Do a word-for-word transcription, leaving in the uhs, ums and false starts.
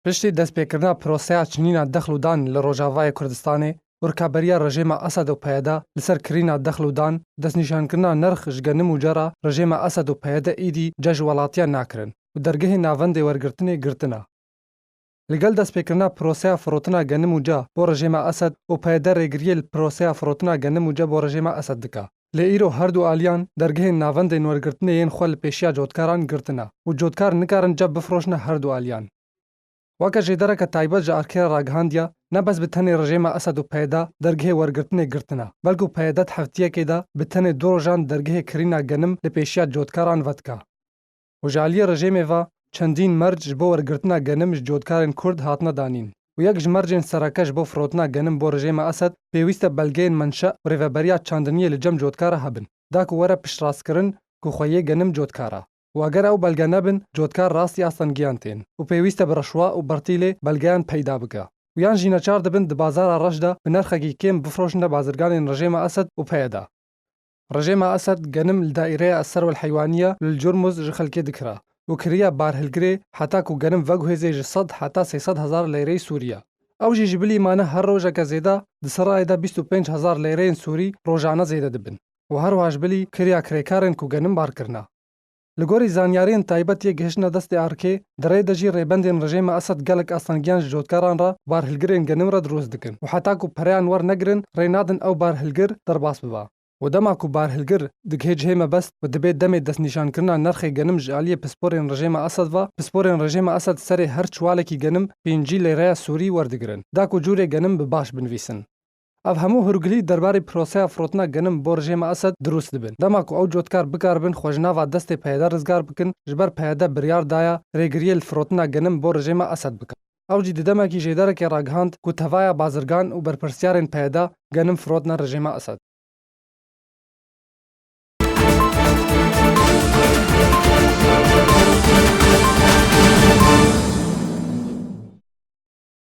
Piştî destpêkirina proseya çinîna dexl û dan li Rojavayê Kurdistanê û rikaberiya rejêma Esed û P Y D li ser kirîna dexl û dan, destnîşankirina nirx ji genim û ce re rejêma Esed û P Y D êdî ce ji welatiya nakirin û dergehê navendê wergirtinê girtina. Li gel destpêkirina proseya firotina genim û ce bo rejêma Esed û P Y D rêgiriyê li proseya firotina genim û ce bo rejêma Esed dike. Lê îro her du aliyan dergehên navendên wergirtinê yên xwe li pêşiya cotkaran girtina û cotkar nikarin ce bifroşine her du aliyan. Weke jêdereke taybet ji arkê re ragihandiye, ne bes bi tenê rejêma Esed û P Y D dergehê wergirtinê girtina, belku P Y D di heftiyekê de bi tenê du rojan dergehê kirîna genim li pêşiya cotkaran vedike. Û ji aliyê rejêmê ve çendîn merc ji bo wergirtina genim ji cotkarên Kurd hatine danîn. Û yek ji mercên sereke ji bo firotina genim bo rejêma Esed pêwîst e belgeyên menşe û rêveberiya çandiniyê li cem cotkara hebin, da ku were piştrastkirin ku xweyê genim cotkar e. Û eger ew belge nebin, cotkar rastî astengiyan tên û pêwîst e bi reşwa û bertîlê belgeyan peyda bike. Û yan jî neçar dibin di bazara reş de bi nerxekî kêm bifroşine bazirganên rejêma Esed û P Y D. Rejêma Esed genim li daîreya Serwel Heywanî ya li Curmuz ji xelkê dikira û kiriye barhilgirê heta ku genim veguhêze ji sed heta sê sed hezar leyreyê Sûrî ye. Ew jî ji bilî mane her rojeke zêde di serayê de bîst û pênc hezar leyreyên Sûrî rojane zêde dibin û her wiha ji bilî kiriya kirêkarên ku genim bar kirine. Li gorî zanyariyên taybet yê gihiştine destê arkê, di rê de jî rêbendên rejêma Esed gelek astengiyan ji cotkaran re, barhilgirên genim re dirust dikin û heta ku pereyan wernegirin, rê nadin ew barhilgir derbas bibe. Û dema ku barhilgir digihê cihê mebest û dibê demê destnîşankirina nirxê genim ji aliyê pisporên rejêma Esed ve, pisporên rejêma Esed serê her çuwalekî genim pêncî leyreya Sûrî werdigirin, da ku cûrê genim bi baş binivîsin. Ev hemû hûrgilî derbarê proseya firotina genim bo rejêma Esed dirust dibin. Dema ku ew cotkar bikaribin xwe ji nava destê P Y D rizgar bikin, ji ber P Y D biryar daye rêgiriyê li firotina genim bo rejêma Esed bike. Ew jî di demekî jêderekê ragihand ku tevaya bazirgan û berpirsiyarên P Y D genim firotine rejêma Esed.